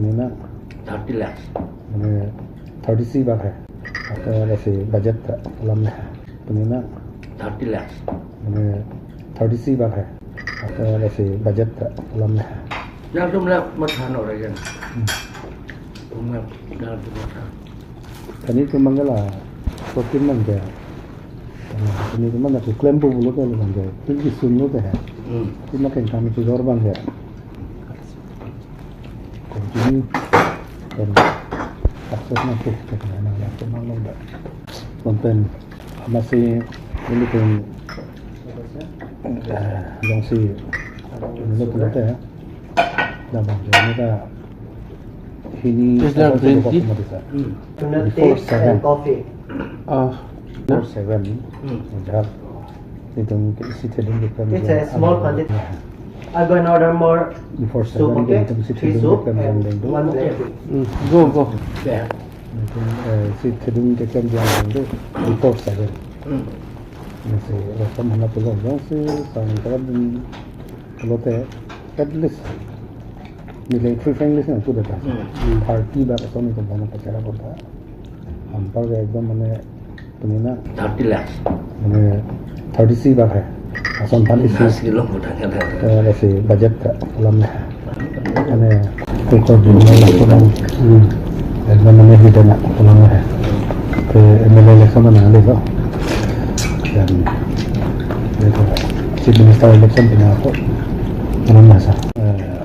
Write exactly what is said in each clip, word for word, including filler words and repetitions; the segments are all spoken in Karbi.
Nina thirty lakhs. Mane thirty-three bak hai. Ata lasi budget ta alam hai. Nina thirty lakhs. Mane thirty-three bak hai. Ata lasi budget ta alam hai. Nangtum la matha nang rajan. Hmm. Tum la, nangtum matha. Kani tum bang ke la fourteen bang ke. Kani tum bang ke klem pu pulo ke bang ke. Pil kisun lo ke hai. Hmm. Tum bang ke kami tu dor bang ke. Continue. Dan success nangkok ke na nang yang tum bang lo da. Konten masih ini pun, eh, yang si ini pun ada ya. Dah bang, ini dah ini Is there apa sih green tea? Kopi mati sa? Hmm. Tuna Before taste seven. And coffee. Ah, Before seven. Hmm. Udah. Itu mungkin isi tadi bukan It's dia a small ada. Quantity. I'll go and order more Before soup, seven, okay? Itu mesti three tadi soup bukan and yang itu. One black tea. Hmm. Go, go. Yeah. Itu, eh, si tadi bukan dia itu before seven. Hmm. Ini si rasa mana pulang dong si sang terang pulote at least nilai three frank list nang sudah kan. Hmm. Thirty bak asal itu banyak acara kota. Hampir ya ekdom mane tumina thirty lakhs. Mane thirty-three bak hai. Asal tadi si Nas kilo mudah kan. Eh, si budget ta alam hai. Mane record di mana pulang. Hmm. Ekdom mane hidden alam hai. Ke M L A election mana ada lo. Dan itu Chief Minister election pina ako. Ano nasa? Eh,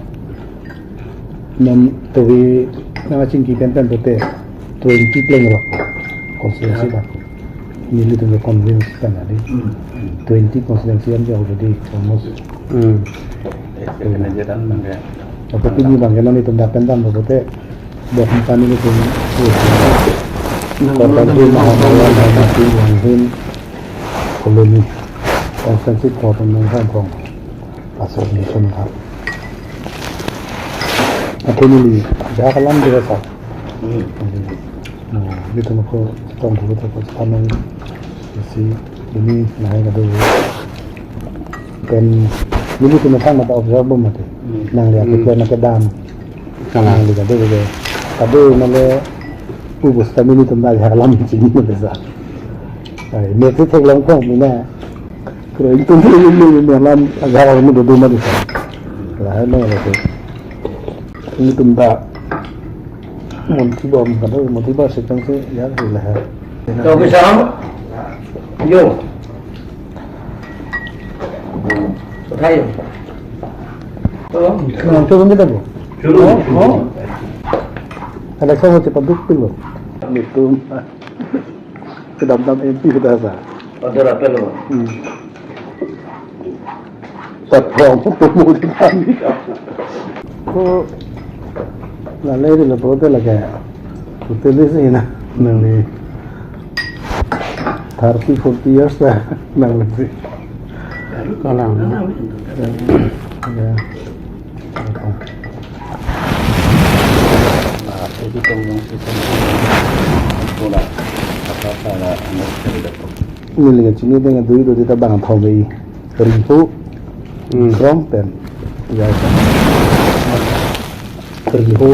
nam tawi nangchingki pen pen pulote twenty pleng lo constituency lo. Nelitum convince kan adi. Hmm. Twenty constituency an already almost. Hmm. Apa pini bang ke nelitum dapat dan pulote bok kami nelitum. Kota Bima, Mahamalai, Bima, Bima, Colony, constituency four, Nongkrong, Nongkrong. Asal di sana. Aku ni ada kalam dia sa. Hmm. Nah, di tempat aku tong dulu tempat kamu isi ini naik ada. Kan ini cuma sama tak observe mati. Hmm. Nang lihat Hmm. Itu anak kedam. Kalang. Nang lihat ada juga. Tapi mana ubus kami ini tempat ada kalam sini bisa. Ai, mesti theklong kong mina. Kro itum ini ini alam agak ini dodoma di sana. Lah, mana lagi? Ini tempat Monti bom kado, Monti bom setang si ya lah. Tau ke sam? Yo. Uthai yo. Oh. Nah, turun kita, Bu. Turun. Oh, oh. Ada kau cepat duk pil lo. Itu. Kedam-dam M P kita sa. Order apa lo? Hmm. Tatpong pemudi kami. Ko lalai di lepo te lagi. Hotel di sini na. Nang di thirty, forty years lah. Nang di. Kalang. Ya. Nah, jadi tong yang sistem bola apa apa lah, anda bisa dapat. Ini lagi sini dengan duit duit kita bangun tahun ini. Riho. Hmm. From pen. Ya. Riho.